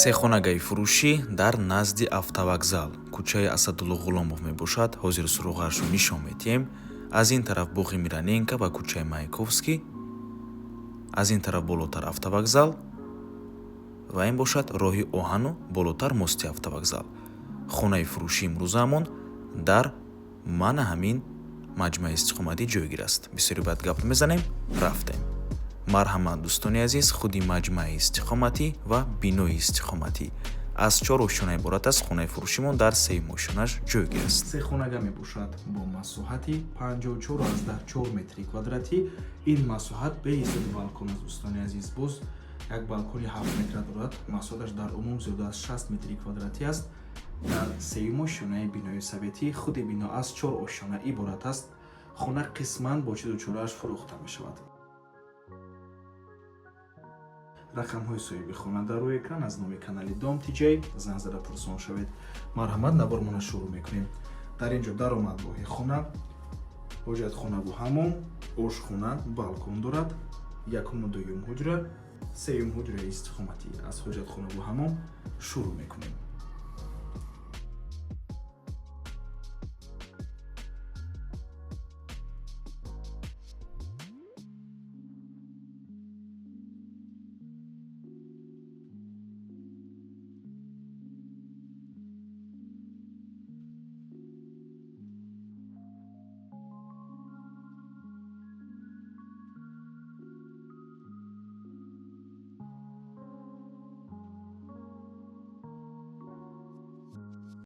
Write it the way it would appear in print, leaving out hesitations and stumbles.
Сехонагаи фурӯшӣ дар назди автовокзал, кӯчаи Асадулло Ғуломов мебошад. Ҳозир суроғаашро нишон медиҳем. Аз ин тараф боғи Мироненко ва кӯчаи Маяковский, аз ин тараф болотар автовокзал ва ин бошад роҳи оҳану болотар мости автовокзал. Хонаи фурӯшии имрӯзаамон дар мана ҳамин маҷмӯаи истиқоматӣ ҷойгир аст. Бисёри баъд гап мезанем, рафтем. Марҳамат, дӯстони азиз, худи маҷмӯаи истиқоматӣ ва бинои истиқоматӣ аз чор ошёна иборат аст. Хонаи фурӯшимон дар сеюм ошёнаш ҷойгир аст. Сехонага мебошад бо масоҳати 54,4 метри квадратӣ. Ин масоҳат беҳисоби балкон аст, дӯстони азиз. Боз як балкони 7 метра дорад. Масоҳаташ дар умум зиёда аз 60 метри квадратӣ аст. Дар сеюм ошёнаи бинои советӣ, худи бино аз чор ошёна иборат аст. Хона қисман бо чизу чорааш фурӯхта мешавад. Рақамҳои соҳиби хона дар рӯи экран. Аз номи канали Дом Тиҷай занг зада пурсон шавед. Марҳамат, навормона шурӯъ мекунем. Дар ин ҷо даромадгоҳи хона, ҳоҷатхонаву ҳамом, ошхона, балкон дорад. Якуму дуюм ҳуҷра, сеюм ҳуҷраи истиқоматӣ. Аз ҳоҷатхонаву ҳамом шурӯъ мекунем.